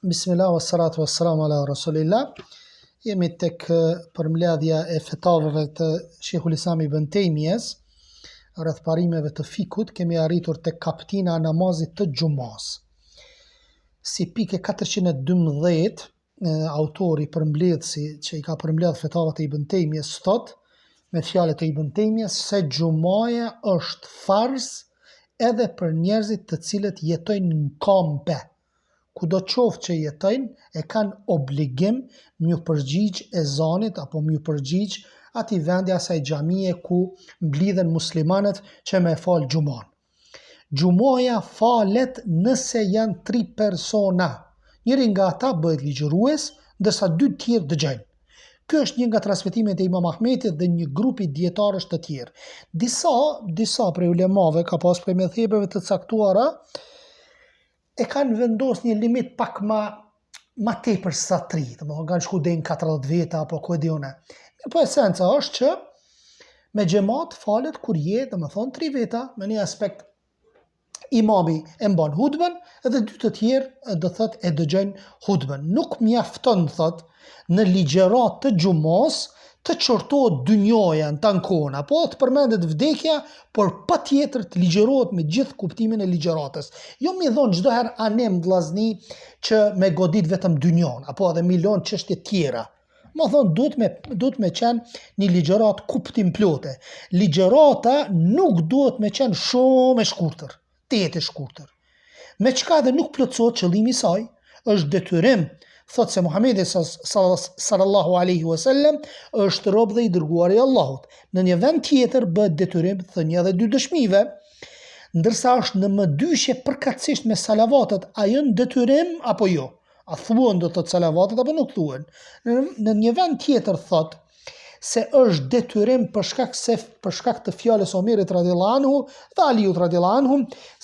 Bismillah wa salatu wa salamu ala rasulillah. Jemi tek përmbledhja e fetaveve të Sheikhul Islam Ibn Taymijes rreth parimeve të fikhut, kemi arritur tek kaptina e namazit të xhumas. Si pikë 412, autori përmbledhësi që i ka përmbledh fetavat e Ibn Taymijes thot me fjalët e Ibn Taymijes se xhumaja është farz edhe për njerëzit të cilët jetojnë në kampe. Kudo qoftë që jetojnë, e kanë obligim m'ju përgjigj ezanit apo m'ju përgjigj atij vendi asaj xhamie ku mblidhen muslimanët që me fal xhuman. Xhumaja falet nëse janë tri persona. Njëri nga ata bëhet ligjërues, ndërsa dy të tjerë dëgjojnë. Ky është një nga transmetimet e Imam Ahmetit dhe një grupi dijetarësh të tjerë. Disa, disa prej ulemave ka pas prej medhhebeve të caktuara e kanë vendos një limit pak ma ma tepër se sa 3, domethënë kanë shku deri në 40 veta apo ku e di unë. Po esenca është që me xhemat falet kur je, domethënë 3 veta, me një aspekt imami e mban hutbën dhe dy të tjerë do thot e dëgjojnë hutbën. Nuk mjafton thot në ligjëratë të xhumas të qortohet dynjoja në tanë kohën, apo të përmendet vdekja, por patjetër të ligjërohet me gjithë kuptimin e ligjëratës. Jo mi dhonë çdo herë anim vllazni që me godit vetëm dynjon, apo edhe mi lonë çështje tjera. Domethonë, duhet me, duhet me qenë një ligjëratë kuptimplote. Ligjërata nuk duhet me qenë shumë e shkurtër, tejet e shkurtër. Me çka edhe nuk plotësohet qëllimi i saj, është detyrim, thotë se Muhamedi sallallahu alaihi wasallam është rob dhe i dërguar i Allahut. Në një vend tjetër bëhet detyrim thënia edhe dy dëshmive, ndërsa është në mëdyshje përkatësisht me salavatet, a janë detyrim apo jo? A thuhen do të thotë salavatet apo nuk thuhen? Në, në një vend tjetër thotë se është detyrim për shkak se për shkak të fjalës së Omerit radhiyallahu anhu dhe Aliut radhiyallahu anhu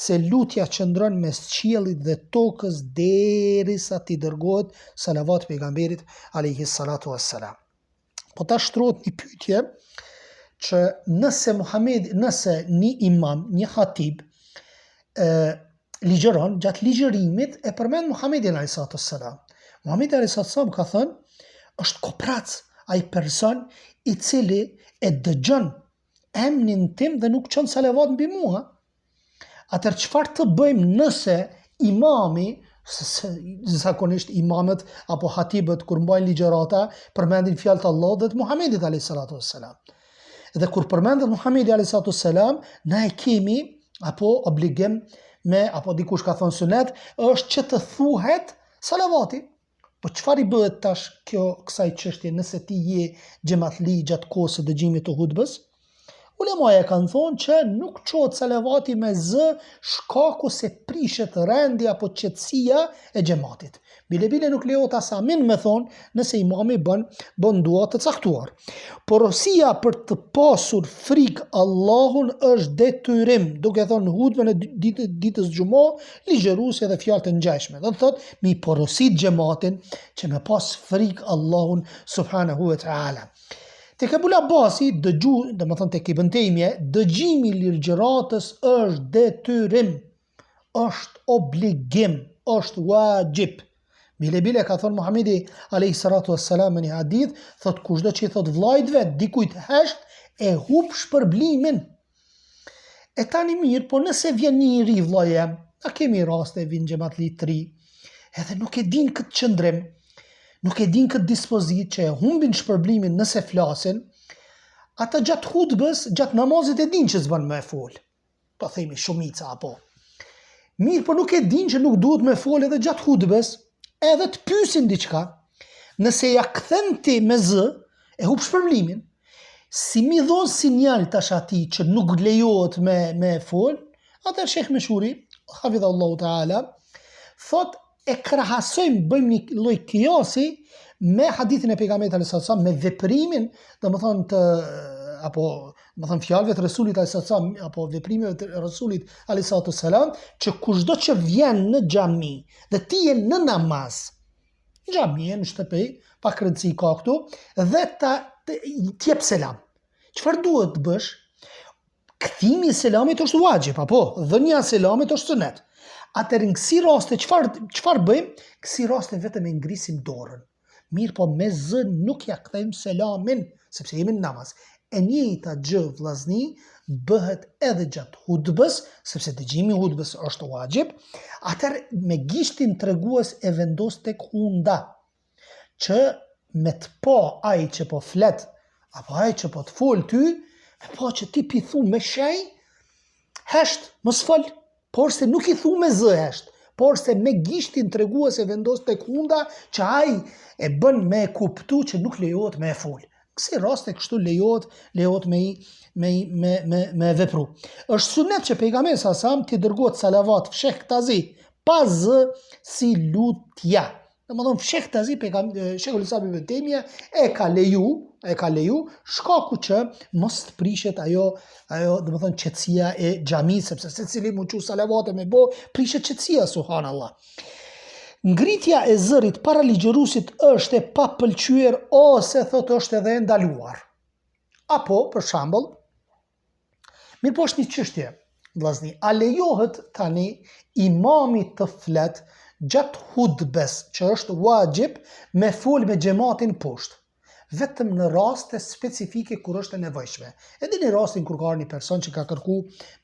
se lutja qëndron mes qiellit dhe tokës derisa t'i dërgohet salavat pejgamberit alayhi salatu wassalam. Po tash shtrohet një pyetje që nëse Muhamedi, nëse një imam, një hatib e ligjëron, gjatë ligjërimit e përmend Muhamedin alayhi salatu wassalam. Muhamedi alayhi salatu wassalam ka thënë, është koprac ai person i cili e dëgjon emnin tim dhe nuk çon salavat mbi mua. Atëherë çfarë të bëjmë nëse imami, se, se zakonisht imamët apo hatibët kur mbajnë ligjërata përmendin fjalët e Allahut dhe të Muhamedit alayhi salatu wassalam. Dhe kur përmendet Muhamedi alayhi salatu wassalam, na e kemi apo obligim me apo dikush ka thonë sunet, është që të thuhet salavati. Po çfarë i bëhet tash kjo kësaj çështje nëse ti je xhematli gjatë kohës së dëgjimit të hutbës? Ulemaja kanë thonë që nuk çohet salavati me zë shkaku se prishet rendi apo qetësia e xhematit. Bile bile nuk lejohet as amin me thonë nëse imami bën, bën dua të caktuar. Porosia për të pasur frikë Allahun është detyrim, duke thonë në hutbën e ditë, ditës xhuma, ligjëruesi edhe fjalë të ngjashme. Do të thotë mi porosit xhematin që me pas frikë Allahun subhanahu wa taala. Tek Ebul Abasi, dëgju, domethënë tek Ibn Tejmije, dëgjimi i ligjëratës është detyrim, është obligim, është wajib. Bile bile ka thonë Muhamedi alayhi salatu wassalam në një hadith, thot kushdo që i thot vllait vet dikujt hesht e hup shpërblimin. E tani mirë, po nëse vjen një i ri vllai jem, na kemi raste vijnë xhematli të ri, edhe nuk e din këtë qëndrim, nuk e din këtë dispozitë që e humbin shpërblimin nëse flasin, ata gjatë hutbës, gjatë namazit e din që s'bën me fol. Po themi shumica apo. Mirë, po nuk e din që nuk duhet me fol edhe gjatë hutbës, edhe të pyesin diçka. Nëse ja kthen ti me zë, e hup shpërblimin. Si mi dhon sinjal tash atij që nuk lejohet me me fol, atëherë Shejh Meshuri, hafidhahullahu teala, thot e krahasojmë, bëjmë një lloj kijasi me hadithin e pejgamberit alayhis salam, me veprimin, domethënë të apo domethënë fjalëve të Resulit alayhis salam apo veprimeve të Resulit alayhis salam, që kushdo që vjen në xhami dhe ti je në namaz, në xhami, në shtëpi, pak rëndësi ka këtu, dhe ta të, të jep selam. Çfarë duhet të bësh? Kthimi i selamit është vaxhib, apo dhënia e selamit është sunet. Atëherë në kësi raste çfarë çfarë bëjmë? Kësi raste vetëm e ngrisim dorën. Mirëpo me zë nuk ja kthejmë selamin, sepse jemi në namaz. E njëjta gjë vllazni bëhet edhe gjatë hutbës, sepse dëgjimi i hutbës është vaxhib, atëherë me gishtin tregues e vendos tek hunda, që me të pa ai që po flet, apo ai që po të fol ty, me pa që ti p'i thu me shenjë, hesht, mos fol, Porse nuk i thu me zë hesht, porse me gishtin tregues e vendos tek hunda që ai e bën me e kuptu që nuk lejohet me e fol. Kësi raste kështu lejohet, lejohet me i me i me me me vepru. Është sunet që pejgamberi sa sam t'i dërgohet salavat fshehtazi pa zë si lutja. Domethënë fshehtazi Shejhul Islam Ibn Tejmije e ka leju, e ka leju shkaku që mos të prishet ajo ajo domethënë qetësia e xhamisë sepse secili mu çu salavate me bo, prishet qetësia subhanallah. Ngritja e zërit para ligjëruesit është e papëlqyer ose thotë është edhe e ndaluar. Apo, për shembull, Mirëpo është një çështje, vllazni, a lejohet tani imami të flet gjatë hutbes që është vaxhib me fol me xhematin poshtë? Vetëm në raste specifike kur është e nevojshme. E dini rastin kur ka ardhur një person që ka kërku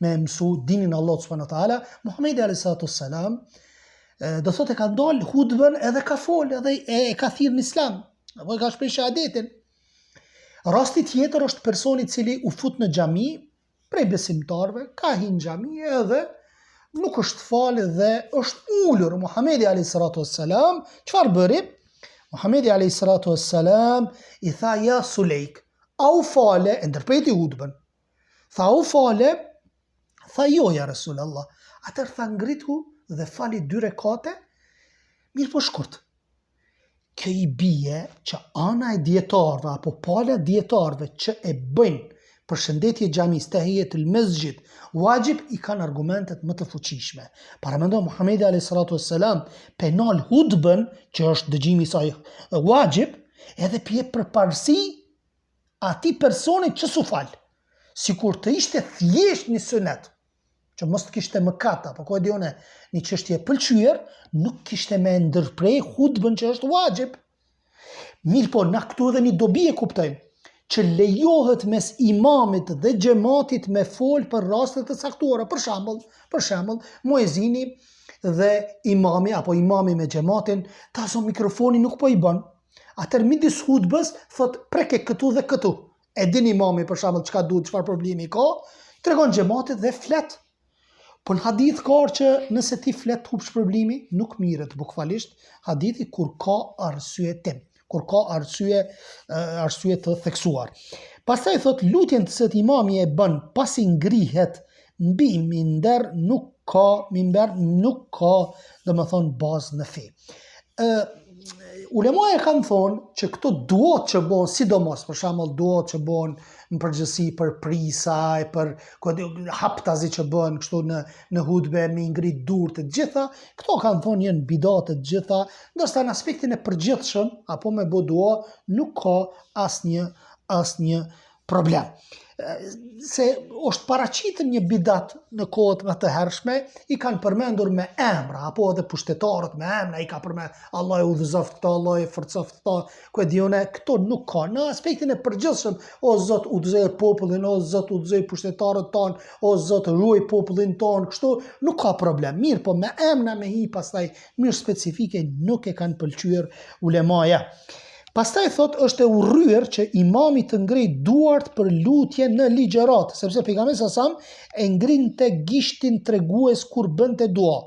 me mësu dinin e Allahut subhanahu wa taala, Muhamedi alayhi salatu selam do thotë e ka ndal hutbën edhe ka fol edhe e, e ka thirrë në islam, apo e ka shpreh shahadetin. Rasti tjetër është personi i cili u fut në xhami prej besimtarëve, ka hi në xhami edhe nuk është falë dhe është ulur Muhamedi alayhi salatu wassalam, çfarë bëri? Muhamedi alayhi salatu wassalam i tha ja Sulejk, a u fale, e ndërpreti hutbën. Tha u fale, tha jo ja Resulallah. Atëherë tha ngritu dhe fali dy rekate, mirëpo shkurt. Kjo i bie që ana e dijetarëve apo pala e dijetarëve që e bëjnë përshëndetje xhamisë tehijetul mesxhid vaxhib i kanë argumentet më të fuqishme. Paramendo Muhamedi alayhi salatu wassalam pe nal hutbën që është dëgjimi i saj vaxhib, edhe p'i jep përparësi atij personit që s'u fal. Sikur të ishte thjesht një sunet, që mos të kishte mëkat apo ku e di unë një çështje e pëlqyer, nuk kishte me ndërpre hutbën që është vaxhib. Mirëpo, na këtu edhe një dobi e kuptojmë, që lejohet mes imamit dhe xhematit me fol për raste të caktuara. Për shembull, për shembull, muezini dhe imami apo imami me xhematin, ta zëmë mikrofoni nuk po i bën. Atëherë midis hutbës thot preke këtu dhe këtu. E din imami për shembull çka duhet, çfarë problemi ka, tregon xhematit dhe flet. Po në hadith ka që nëse ti flet hup shpërblimi, nuk mirret bukvalisht hadithi kur ka arsyetim, kur ka arsye arsye të theksuar. Pastaj thot lutjen të cilën imami e bën pasi ngrihet mbi minder nuk ka minber nuk ka domethënë bazë në fe. Ë ulemaja kanë thonë që këto duat që bon, sidomos, për shembull duat që bon në përgjithësi për prisa e për haptazi që bën kështu në në hutbe me ngrit durë të gjitha, këto kanë thonë janë bidate të gjitha, ndërsa në aspektin e përgjithshëm apo me bo dua nuk ka asnjë asnjë problem. Se është paraqitur një bidat në kohët më të hershme, i kanë përmendur me emra, apo edhe pushtetarët me emra, i ka përmend, Allah e udhëzoft këto, Allah e forcoft këto, ku e di unë, këto nuk ka. Në aspektin e përgjithshëm, o Zot udhëzoje popullin, o Zot udhëzoje pushtetarët tanë, o Zot ruaj popullin tonë, kështu nuk ka problem. Mirëpo me emra me hi pastaj mënyrë specifike nuk e kanë pëlqyer ulemaja. Pastaj thotë është e urryer që imami të ngrejë duart për lutje në ligjëratë, sepse pejgamberi sa sam e ngrinte gishtin tregues kur bënte dua.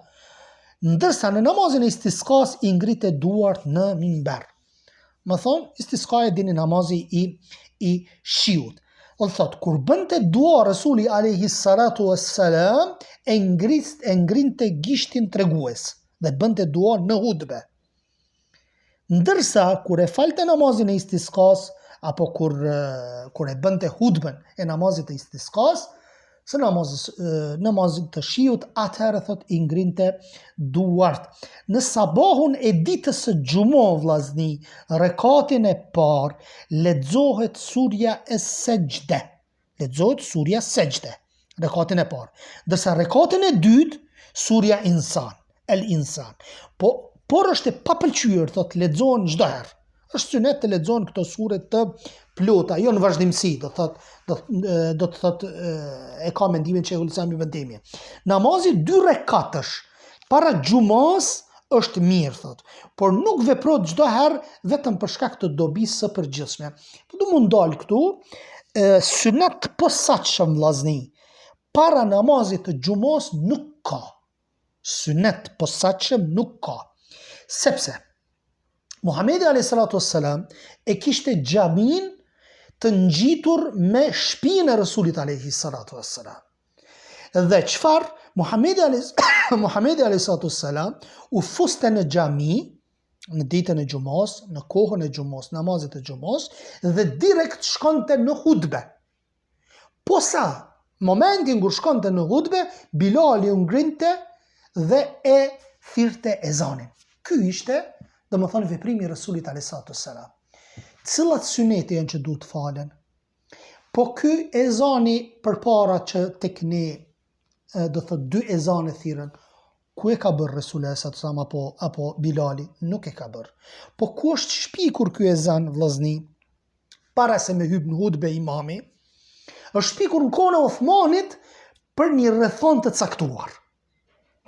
Ndërsa në namazin e istiskas i ngrinte duart në minber. Domethonë, istiska e dini namazi i, i shiut. Dhe thot, kur bënte dua Resuli alejhi salatu wassalam, e, ngrit, e ngrinte gishtin tregues dhe bënte dua në hutbe. Ndërsa kur e falte namazin e istiskas apo kur kur e bënte hutbën e namazit të istiskas, së namazit namazit të shiut, atëherë thot i ngrinte duart. Në sabahun e ditës së xhuma vllazni, rekatin e parë lexohet surja Es-Sexhde. Lexohet surja Sexhde, rekatin e parë. Ndërsa rekatin e dytë, Surja Insan, El Insan. Po, por është e papëlqyer, thotë, lexohen çdo herë. Është synet të lexohen këto sure të plota, jo në vazhdimësi, do thotë, do, do të thotë e ka mendimin Shejhul Islam Ibn Tejmije. Namazi dy rekatësh para xhumas është mirë, thotë, por nuk veprohet çdo herë vetëm për shkak të dobisë së përgjithshme. Po du m'u ndal këtu, e, synet të posaçëm vllazni, para namazit të xhumas nuk ka. Synet të posaçëm nuk ka. Sepse Muhamedi alayhi salatu wassalam e kishte xhamin të ngjitur me shpinë e Resulit alayhi salatu wassalam. Dhe çfarë Muhamedi alayhi Muhamedi alayhi salatu wassalam u fuste në xhami në ditën e xhumas, në kohën e xhumas, namazit të xhumas dhe direkt shkonte në hutbe. Posa, momentin kur shkonte në hutbe, Bilali u ngrinte dhe e thirrte ezanin. Ky ishte, domethënë, veprimi i Resulit alayhi salatu wassalam. Cilat synete janë që duhet të falen? Po ky ezani përpara që tek ne do thotë dy ezane thirren, ku e ka bërë Resuli alayhi salatu wassalam apo apo Bilali? Nuk e ka bërë. Po ku është shpikur ky ezan vllazni? Para se me hyp në hutbe imami, është shpikur në kohën e Othmanit për një rrethanë të caktuar.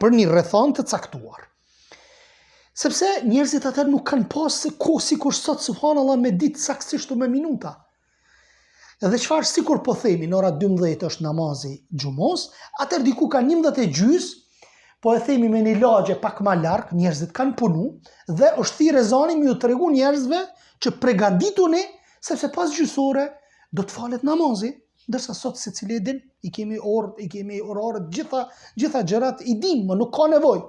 Për një rrethanë të caktuar. Sepse njerëzit atëherë nuk kanë pas kohë sikur sot subhanallah me ditë saktësisht me minuta. Edhe çfarë sikur po themi në ora 12 është namazi xhumos, atëherë diku ka 11 e gjys, po e themi me një lagje pak ma larg, njerëzit kanë punu dhe është thirrë ezani me ju tregu njerëzve që pregadituni sepse pas gjysore do të falet namazi, ndërsa sot secili e din, i kemi orë, i kemi oraret, gjitha, gjitha gjërat i dim, më nuk ka nevojë.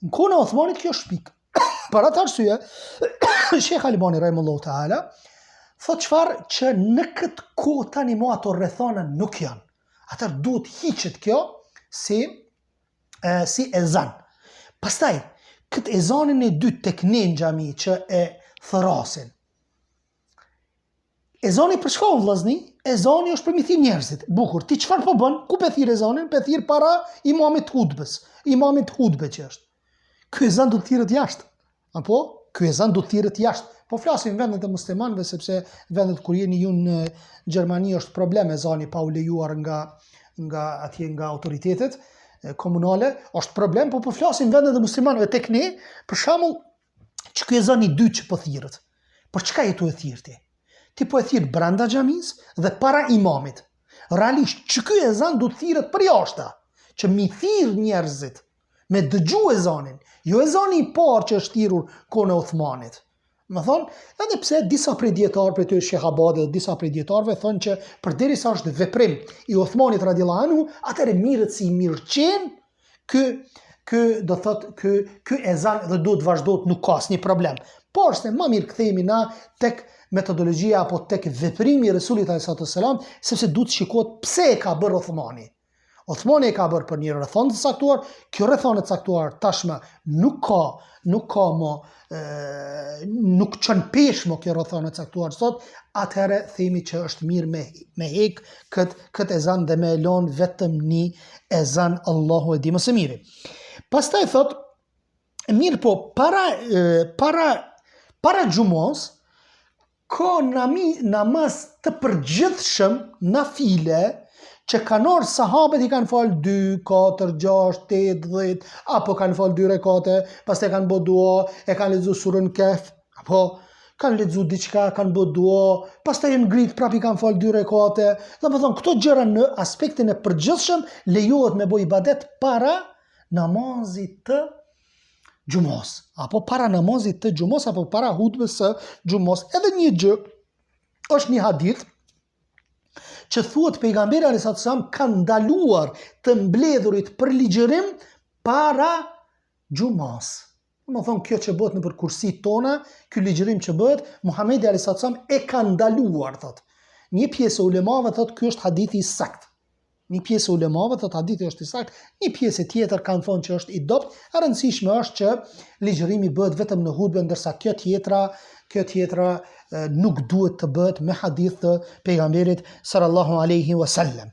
Në kohën e Othmanit kjo shpik. Për atë arsye, Shejh Albani rahimullahu teala thot çfarë që në këtë kohë tani më ato rrethana nuk janë. Atëherë duhet hiqet kjo si e, si ezan. Pastaj këtë ezanin e dytë tek ne në xhami që e thërrasin. Ezani për çka vllazni? Ezani është për mi thirr njerëzit. Bukur, ti çfarë po bën? Ku pe thirr ezanin? Pe thirr para imamit të hutbës. Imamit të hutbe që është. Ky ezan do të thirret jashtë. Apo ky ezan do të thirret jashtë. Po flasim vendet e muslimanëve sepse vendet kur jeni ju në Gjermani është problem ezani pa u lejuar nga nga atje nga autoritetet komunale, është problem, po po flasim vendet e muslimanëve tek ne, për shembull, që ky ezan i dytë që po thirret. Për çka je tu e thirr ti? Ti po e thirr brenda xhamisë dhe para imamit. Realisht, që ky ezan do të thirret përjashta, që mi thirr njerëzit, me dëgju ezanin, jo ezani i parë që është thirrur kohën e Othmanit. Domethonë, edhe pse disa prej dijetarë, prej tyre Sheh Abadi dhe disa prej dijetarëve thonë që përderisa është veprim i Othmanit radiallahu anhu, atëherë merret si i mirëqenë Ky ky do thot ky ky ezan dhe duhet të vazhdohet nuk ka asnjë problem. Por se më mirë kthehemi na tek metodologjia apo tek veprimi i Resulit alayhi salatu selam, sepse duhet të shikohet pse e ka bërë Othmani. Othmani e ka bërë për një rrethanë të caktuar, kjo rrethanë e caktuar tashmë nuk ka nuk ka më nuk çon peshë më kjo rrethanë e caktuar sot, atëherë themi që është mirë me me hek kët kët ezan dhe me e lon vetëm një ezan Allahu e di më së miri. Pastaj thot mirë po para para para xhumos Ka nami, namaz të përgjithshëm nafile që kanë ardhur sahabët i kanë fal 2, 4, 6, 8, 10, apo kanë fal 2 rekate, pastaj kanë bë dua, e kanë lexu surën Kehf, apo kanë lexu diçka, kanë bë dua, pastaj janë ngrit prapë i kanë fal 2 rekate. Domethonë këto gjëra në aspektin e përgjithshëm lejohet me bë ibadet para namazit të xhumos, apo para namazit të xhumos, apo para hutbës së xhumos. Edhe një gjë, është një hadith, që thuhet pejgamberi alayhi salatu selam ka ndaluar të mbledhurit për ligjërim para xhumos. Domethonë kjo që bëhet nëpër kursitë tona, ky ligjërim që bëhet, Muhamedi alayhi salatu selam e ka ndaluar, thotë. Një pjesë e ulemave thotë ky është hadithi i saktë. Një pjesë e ulemave thotë hadithi është i saktë, një pjesë tjetër kanë thonë që është i dobët. E rëndësishme është që ligjërimi bëhet vetëm në hutbe, ndërsa kjo tjetra, kjo tjetra nuk duhet të bëhet me hadith të pejgamberit sallallahu alaihi wasallam.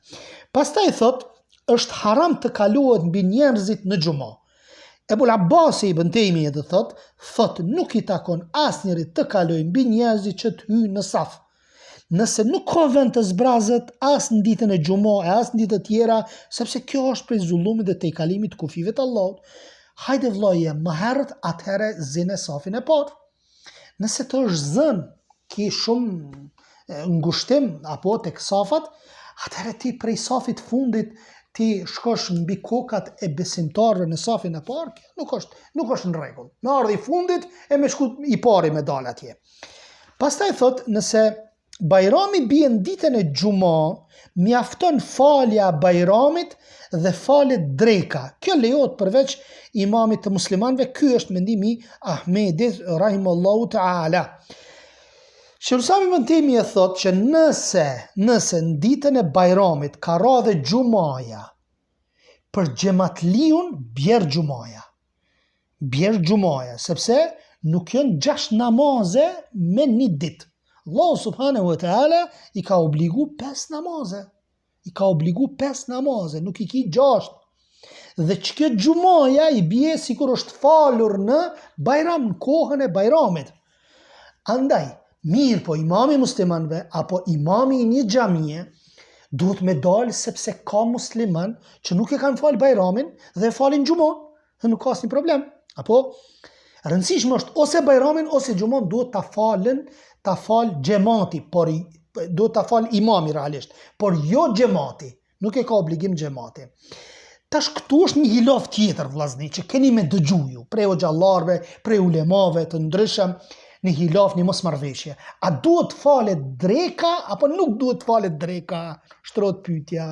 Pastaj thotë, Është haram të kalohet mbi njerëzit në xhuma. Ebul Abbasi ibn Tejmije do thotë, thotë nuk i takon asnjërit të kalojë mbi njerëzit që të hyjë në saf. Nëse nuk ka vend të zbrazët as në ditën e xhuma e as në ditë të tjera, sepse kjo është prej zullumit dhe tejkalimit të kufijve të Allahut. Hajde vëllai jem, më herët atëherë zine safin e parë. Nëse të është zënë, ki shumë ngushtim apo tek safat, atëherë ti prej safit fundit ti shkosh mbi kokat e besimtarëve në safin e parë, kjo nuk është, nuk është në rregull. Me ardh i fundit e me shku i pari me dal atje. Pastaj thot, nëse Bajrami bie në ditën e xhuma, mjafton falja e Bajramit dhe falet dreka. Kjo lejohet përveç imamit të muslimanëve, ky është mendimi i Ahmedit rahimallahu taala. Shejhul Islam Ibn Tejmije thot që nëse, nëse në ditën e Bajramit ka ra dhe xhumaja, për xhematliun bjer xhumaja. Bjer xhumaja, sepse nuk janë gjashtë namaze me një ditë. Allahu subhanahu wa taala i ka obligu pesë namaze. I ka obligu pesë namaze, nuk i ki gjashtë. Dhe që kjo xhumaja i bie sikur është falur në Bajram, në kohën e Bajramit. Andaj, mirëpo imami i muslimanëve apo imami i një xhamie duhet me dalë sepse ka musliman që nuk e kanë falë Bajramin dhe e falin xhumon. Dhe nuk ka asnjë problem. Apo rëndësishme është ose Bajramin ose xhumon duhet ta falën, ta fal xhemati, por duhet ta fal imami realisht, por jo xhemati. Nuk e ka obligim xhemati. Tash këtu është një hilaf tjetër vllazni që keni me dëgju ju prej hoxhallarëve, prej ulemave të ndryshëm, një hilaf, një mosmarrëveshje. A duhet të falet dreka apo nuk duhet të falet dreka? Shtrohet pyetja.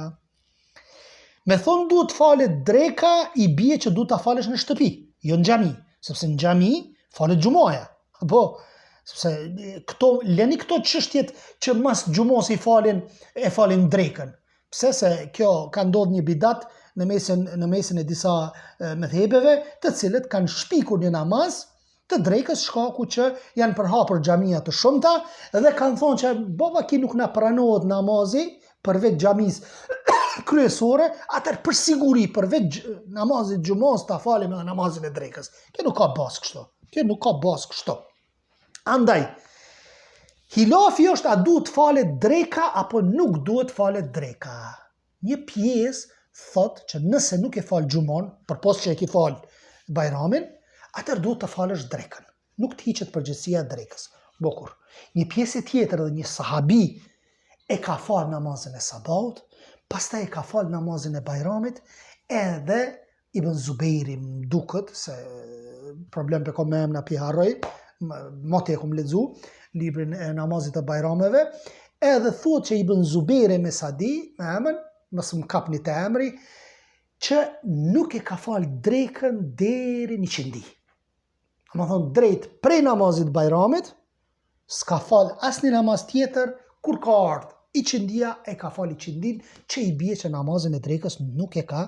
Me thonë duhet të falet dreka, i bie që duhet ta falësh në shtëpi, jo në xhami, sepse në xhami falet xhumaja. Apo, sepse këto, leni këto çështjet që mas xhumos i falin, e falin drekën. Pse se kjo ka ndodhur një bidat në mesin në mesin e disa medhhebeve, të cilët kanë shpikur një namaz të drekës shkaku që janë përhapur xhamia të shumta dhe kanë thonë që baba ki nuk na pranohet namazi përveç xhamisë kryesore, atëherë për siguri përveç namazit xhumas ta falim edhe namazin e drekës. Kjo nuk ka bazë kështu. Kjo nuk ka bazë kështu. Andaj, hilafi është a duhet falet dreka apo nuk duhet falet dreka. Një pjesë thotë që nëse nuk e fal xhumon, përpos që e ki fal Bajramin, atëherë duhet të falësh drekën. Nuk të hiqet përgjegjësia e drekës. Bukur. Një pjesë tjetër dhe një sahabi e ka fal namazin e sabahut, pastaj e ka fal namazin e Bajramit, edhe Ibn Zubejri më duket se problem pe kom me emna pi harroj, moti e kom lexu librin e namazit të Bajrameve, edhe thuhet që Ibn Zubejri me sa di, me emën, mos më kapni te emri, që nuk e ka fal drekën deri në iqindi. Domethonë drejt prej namazit Bajramit, s'ka fal asnjë namaz tjetër, kur ka ardhë iqindia e ka fal iqindin, që i bie që namazin e drekës nuk e ka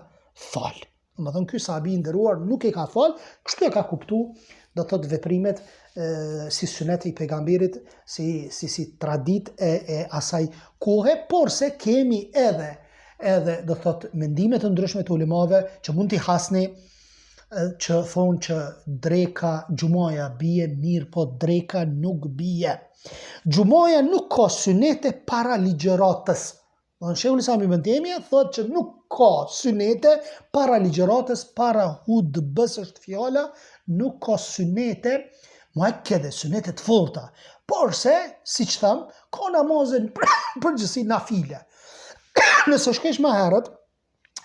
fal. Domethonë, ky sahabi i nderuar nuk e ka fal, kështu e ka kuptu, do të thotë veprimet e, si synet i pejgamberit, si, si, si traditë e, e asaj kohe, porse kemi edhe edhe do të thotë mendime të ndryshme të ulemave që mund t'i hasni që thonë që dreka xhumaja bie mirëpo dreka nuk bie. Xhumaja nuk ka synete para ligjëratës. Dhe Shejhul Islam Ibn Tejmije thotë që nuk ka synete para ligjëratës, para hutbës është fjala, nuk ka synete muekede, synete të forta. Porse, siç thamë, ka namaze në përgjithësi nafile. Nëse shkojsh më herët,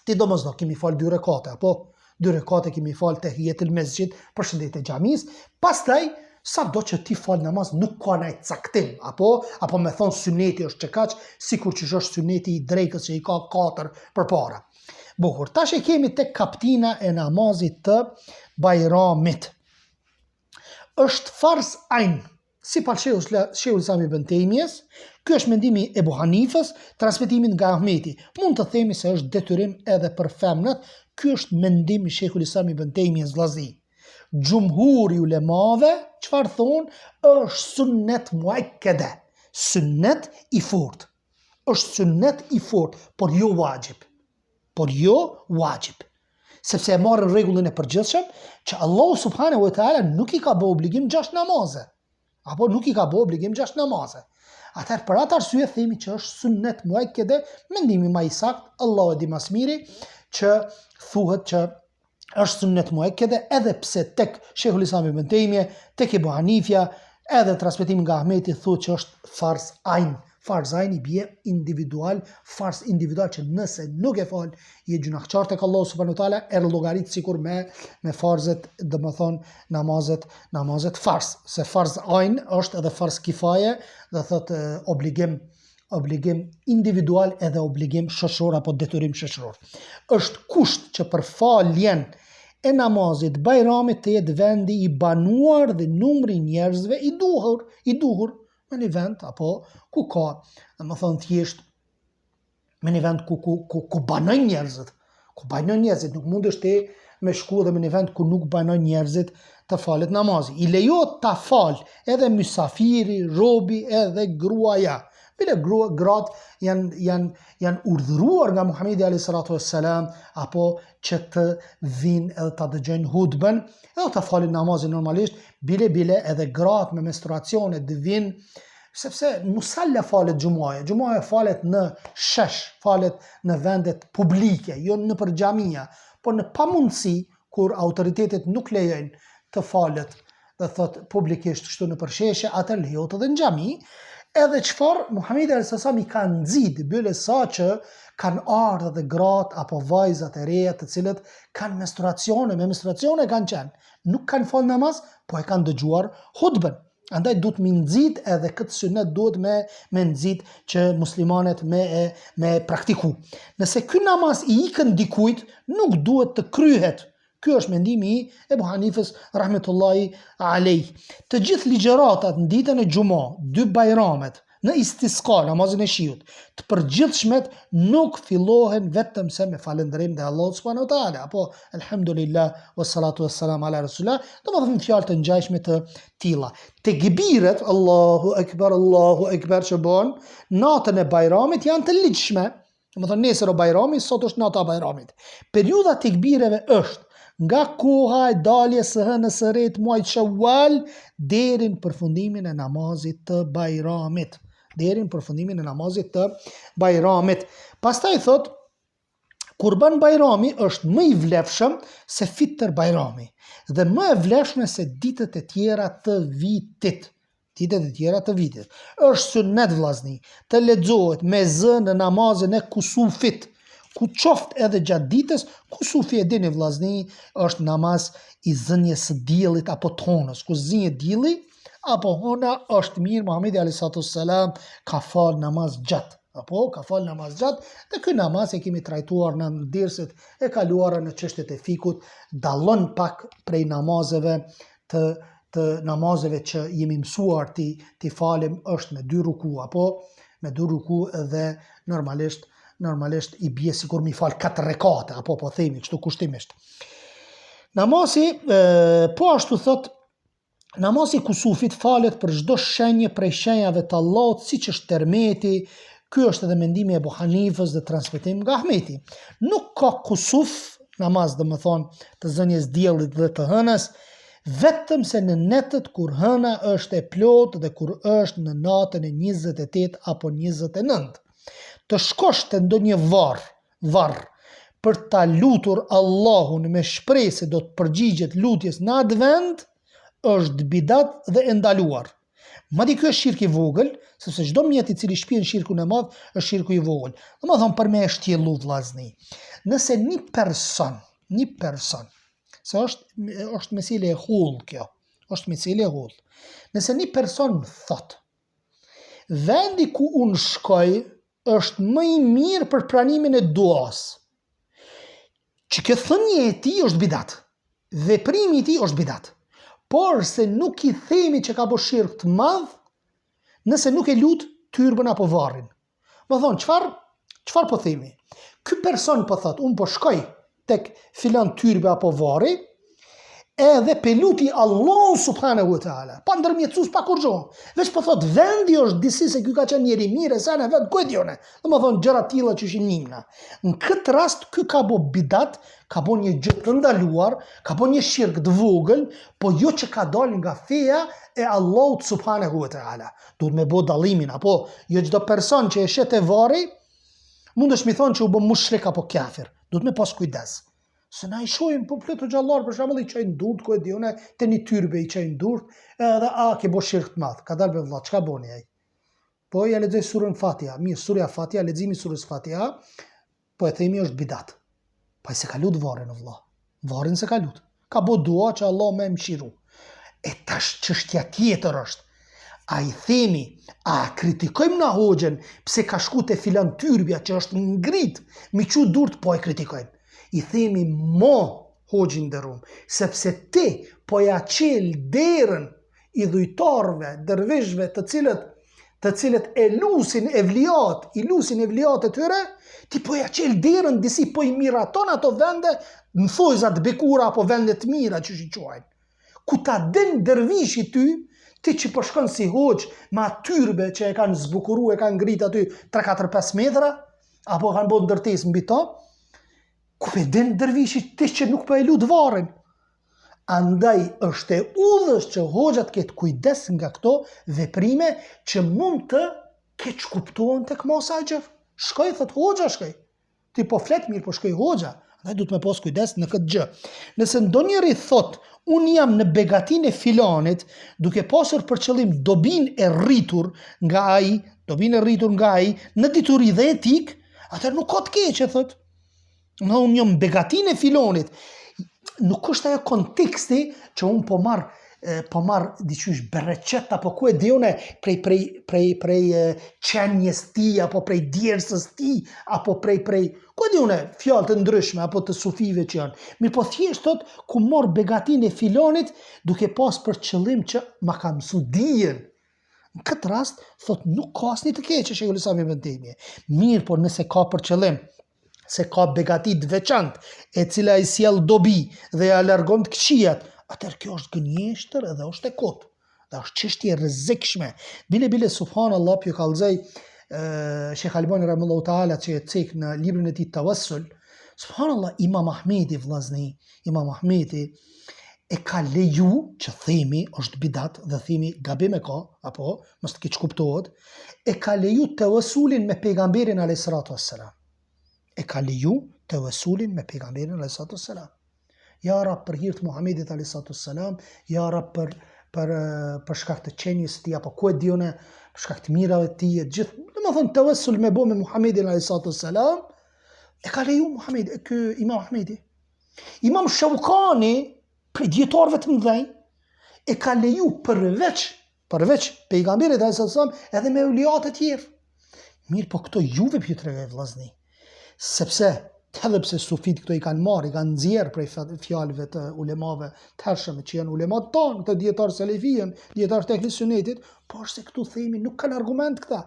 ti domosdo ki me i fal dy rekate, apo dy rekate ki me i fal tehijetul mesxhid, përshëndetje xhamisë, pastaj sado që ti fal namaz nuk ka naj caktim, apo apo me thon syneti është qekaq, sikur që është syneti i drekës që i ka katër përpara. Bukur, tash e kemi tek kaptina e namazit të Bajramit. Është farz ajn, Sipas Shejhul Islam Ibn Tejmijes, ky është mendimi i Ebu Hanifës, transmetimit nga Ahmeti. Mund të themi se është detyrim edhe për femnat, ky është mendim i Shejhul Islam Ibn Tejmijes vllazni. Xhumhuri i ulemave, çfarë thonë, është sunnet muekkede, sunnet i fortë. Është sunnet i fortë, por jo vaxhib. por jo vaxhib. Sepse e marrin rregullin e përgjithshëm që Allahu subhanahu wa taala nuk i ka bë obligim gjashtë namaze. Apo nuk i ka bë obligim gjashtë namaze. Atëherë për atë arsye themi që është sunnet muekede, mendimi ma i saktë, Allahu e di ma s'miri, që thuhet që është sunnet muekede edhe pse tek Shejhul Islam ibn Tejmije, tek Ebu Hanifja, edhe transmetim nga Ahmeti thuhet që është farz ajn. Farz ajn i bie individual, farz individual që nëse nuk e fal, je gjynahqar tek Allahu subhanahu wa taala, e llogarit sikur me me farzet, domethënë namazet, namazet farz, se farz ajn është edhe farz kifaje, do thotë obligim obligim individual edhe obligim shoqëror apo detyrim shoqëror. Është kusht që për faljen e namazit Bajramit të jetë vendi i banuar dhe numri i njerëzve i duhur, i duhur në një vend apo ku ka, domethënë thjesht me një vend ku ku ku ku banojnë njerëzit, ku banojnë njerëzit, nuk mundesh ti me shku dhe me një vend ku nuk banojnë njerëzit të falet namazi. I lejohet ta fal edhe mysafiri, robi edhe gruaja. Bile grua, gratë janë janë janë urdhëruar nga Muhamedi alayhi salatu wassalam apo që të vinë edhe ta dëgjojnë hutbën, edhe ta falin namazin normalisht, bile bile edhe gratë me menstruacione të vinë sepse musalla falet xhumaja, xhumaja falet në shesh, falet në vendet publike, jo nëpër xhamia, por në pamundësi kur autoritetet nuk lejojnë të falet do thot publikisht kështu nëpër sheshe, atëherë lejohet edhe në xhami, edhe çfarë Muhamedi alayhis salam i ka nxit bile sa që kanë ardhur edhe gratë apo vajzat e reja të cilët kanë menstruacione, me menstruacione kanë qenë, nuk kanë fal namaz, po e kanë dëgjuar hutbën. Andaj duhet me nxit edhe këtë synet duhet me me nxit që muslimanët me e me praktiku. Nëse ky namaz i ikën dikujt, nuk duhet të kryhet. Ky është mendimi i Ebu Hanifës rahmetullahi alejh. Të gjithë ligjëratat në ditën e xhuma, dy bajramet, në istiska, namazin e shiut, të përgjithshmet nuk fillohen vetëm se me falënderim ndaj Allahut subhanahu wa taala, apo elhamdulillah wa salatu wa salam ala rasulillah, domethënë fjalë të ngjashme të tilla. Tekbiret Allahu ekber Allahu ekber që bën natën e Bajramit janë të ligjshme. Domethënë nesër o Bajrami, sot është nata e Bajramit. Periudha e tekbireve është nga koha e daljes së hënës së re të muajit Shawwal deri në përfundimin e namazit të Bajramit. Deri në përfundimin e namazit të Bajramit. Pastaj thot Kurban Bajrami është më i vlefshëm se Fitër Bajrami dhe më e vlefshme se ditët e tjera të vitit. Ditët e tjera të vitit. Është sunnet vllazni të lexohet me zë në namazin e kusufit, ku qoftë edhe gjatë ditës, kusufi e dini vllazni është namaz i zënies së diellit apo të honës, ku zihet dielli apo hona është mirë Muhamedi alayhi salatu selam ka fal namaz gjatë apo ka fal namaz gjatë dhe ky namaz e kemi trajtuar në derset e kaluara në çështjet e fikut dallon pak prej namazeve të të namazeve që jemi mësuar t'i t'i falim është me dy ruku apo me dy ruku dhe normalisht normalisht i bie sikur mi fal katër rekate apo po themi kështu kushtimisht. Namazi e, po ashtu thot namazi i kusufit falet për çdo shenjë prej shenjave të Allahut siç është tërmeti, ky është edhe mendimi i Ebu Hanifës dhe transmetim nga Ahmeti. Nuk ka kusuf namaz domethënë të zënies diellit dhe të hënës, vetëm se në netët kur hëna është e plotë dhe kur është në natën e 28 apo 29. Të shkosh te ndonjë varr, varr, për ta lutur Allahun me shpresë se do të përgjigjet lutjes në atë vend, është bidat dhe e ndaluar. Madje ky është shirk i vogël, sepse çdo mjet i cili shpien shirkun e madh është shirku i vogël. Domethënë për me e shtjellu vllazni. Nëse një person, një person, se është është mesele e hollë kjo, është mesele e hollë. Nëse një person thot, vendi ku unë shkoj është më i mirë për pranimin e duas. Që kjo thënie e tij është bidat. Veprimi i tij është bidat. Por se nuk i themi që ka bo shirk të madh, nëse nuk e lut tyrbën apo varrin. Domethonë, çfarë çfarë po themi? Ky person po thot, unë po shkoj tek filan tyrbe apo varri, Edhe pe luti Allahun subhanehu ve teala, pa ndërmjetësues, pa kurgjo. Veç po thot vendi është disi se ky ka qenë njeri i mirë, se në vend ku e di unë. Domethënë gjëra të tilla që ishin nimna. Në këtë rast ky ka bo bidat, ka bo një gjë të ndaluar, ka bo një shirk të vogël, po jo që ka dalë nga feja e Allahut subhanehu ve teala. Duhet me bo dallimin apo jo çdo person që e sheh te varri mundesh mi thonë që u bë mushrik apo kafir. Duhet me pas kujdes. Se na i shohim po plot hoxhallar për shembull i çojnë durt ku e di unë te një tyrbe i çojnë durt, edhe a ke bo shirk të madh. Kadal be vëlla, çka boni ai? Po ja lexoj surën Fatiha. Mirë, surja Fatiha, leximi i surës Fatiha, po e themi është bidat. Po ai s'e ka lut varrin o vëlla. Varrin s'e ka lut. Ka bo dua që Allah me mshiru. E tash çështja tjetër është, a i themi, a kritikojmë na hoxhën pse ka shku te filan tyrbja që është ngrit, mi çu durt, po e kritikojmë. I themi mo hoxhë i nderum, sepse ti po ja çel derën idhujtarëve, dervishëve të cilët të cilët e lusin evliat, i lusin evliat e tyre, ti po ja çel derën disi po i miraton ato vende në thojza të bekura apo vende të mira që i quajnë. Ku ta din dervishi ty, ti që po shkon si hoxhë me atë tyrbe që e kanë zbukuru, e kanë ngrit aty 3, 4, 5 metra, apo kanë bo ndërtesë mbi to, ku e din dervishi ti që nuk po e lut varrin. Andaj është e udhës që hoxha të ketë kujdes nga këto veprime që mund të keqkuptohen tek masa e gjerë. Shkoj, thot hoxha, shkoj. Ti po flet mirë, po shkoj hoxha. Andaj duhet me pas kujdes në këtë gjë. Nëse ndonjëri thot, unë jam në begatinë e filanit, duke pasur për qëllim dobinë e rritur nga ai, dobinë e rritur nga ai në dituri dhe etikë, atëherë nuk ka të keqe, thot. Në unë jam begatinë e filonit. Nuk është ajo konteksti që unë po marr po marr diqysh bereqet apo ku e di unë prej prej prej prej qenies tij apo prej djersës tij apo prej prej ku e di unë fjalë të ndryshme apo të sufive që janë. Mirëpo thjesht thot ku marr begatinë e filonit duke pas për qëllim që ma ka mësu dijen. Në këtë rast, thot nuk ka asnjë të keqe Shejhul Islam Ibn Tejmije. Mirëpo nëse ka për qëllim se ka begati të veçantë e cila i sjell dobi dhe ja largon të këqijat, atëherë kjo është gënjeshtër edhe është e kotë. Dhe është çështje e rrezikshme. Bile bile subhanallahu po ju kallzoj Shejh Albani rahimehullahu taala që e cek në librin e tij Tawassul, subhanallahu Imam Ahmedi vllazni, Imam Ahmedi e ka leju që themi është bidat dhe themi gabim e ka, apo mos të keqkuptohet, e ka leju tawassulin me pejgamberin alayhi salatu wassalam. E ka leju tawassulin me pejgamberin alayhi salatu wassalam. Ja Rab për hir të Muhamedit alayhi salatu wassalam, ja Rab për për për shkak të qenies së tij apo ku e di unë, për shkak të mirave të tij, gjithë, domethënë tawassul me bo me Muhamedin alayhi salatu wassalam, e ka leju Muhamedi, ky Imam Ahmedi. Imam Shaukani prej dijetarëve të mëdhenj e ka leju përveç përveç pejgamberit alayhi salam edhe me evliat e tjerë. Mirëpo këto juve po ju tregoj vllazni. Sepse edhe pse sufit këto i kanë marrë, i kanë nxjerr prej fjalëve të ulemave të hershëm që janë ulemat tonë, këto dijetarë selefijen, dijetarë të ehli sunetit, por se këtu themi nuk kanë argument këta.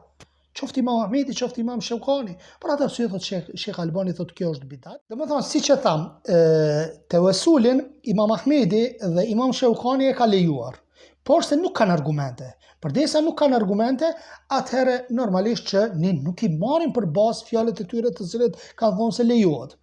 Qoftë Imam Ahmedi, qoftë Imam Shevkani. Për atë arsye thotë Sheh Sheh Albani thotë kjo është bidat. Domethënë siç e tham, ë tevesulin Imam Ahmedi dhe Imam Shevkani e ka lejuar. Por se nuk kanë argumente. Përderisa nuk kanë argumente, atëherë normalisht që ne nuk i marrim për bazë fjalët e tyre të cilët kanë thonë se lejohet.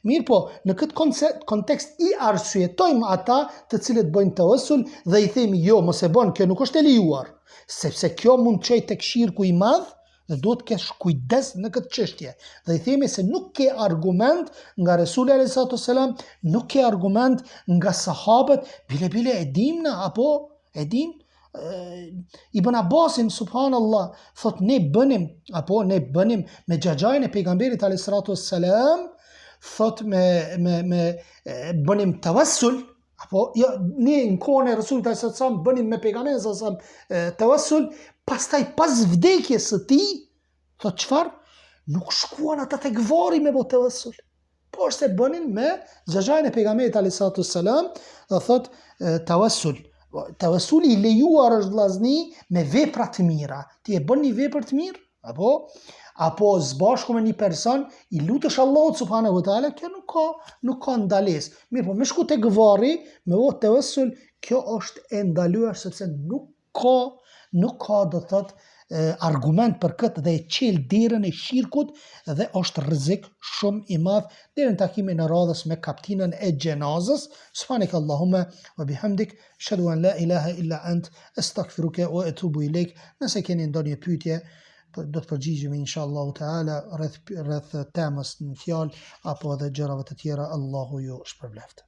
Mirëpo, në këtë kontekst i arsyetojmë ata të cilët bëjnë tevessul dhe i themi jo, mos e bën, kjo nuk është e lejuar, sepse kjo mund të çojë tek shirku i madh dhe duhet të kesh kujdes në këtë çështje. Dhe i themi se nuk ke argument nga Resuli alayhi salatu selam, nuk ke argument nga sahabët, bile bile e dim na apo e dim Ibn Abbasin, subhanallah, thot ne bënim, apo ne bënim me xhaxhain e pejgamberit alayhi salatu wassalam, thot me me me bënim tawassul, apo jo ne në kohën e Resulit alayhi salatu wassalam bënim me pejgamberin alayhi salatu wassalam tawassul, pastaj pas vdekjes së tij, thot çfarë? Nuk shkuan ata tek varri me bo tawassul. Por se bënin me xhaxhain e pejgamberit alayhi salatu selam, do thot tawassul. Tawassuli i lejuar është vllazni me vepra të mira. Ti e bën një vepër të mirë? Apo apo së bashku me një person i lutesh Allahut subhanahu wa taala, kjo nuk ka nuk ka ndalesë. Mirëpo me shku tek varri, me bo tevessul, kjo është e ndaluar sepse nuk ka nuk ka do të thotë argument për këtë dhe e çel derën e shirkut dhe është rrezik shumë i madh deri në takimin e radhës me kaptinën e xhenazës. Subhanek Allahumma wa bihamdik, eshhedu an la ilaha illa ant, estagfiruke wa etubu ilejk. Nëse keni ndonjë pyetje, do të përgjigjemi inshallah taala rreth rreth temës në fjalë apo edhe gjërave të tjera. Allahu ju shpërbleftë.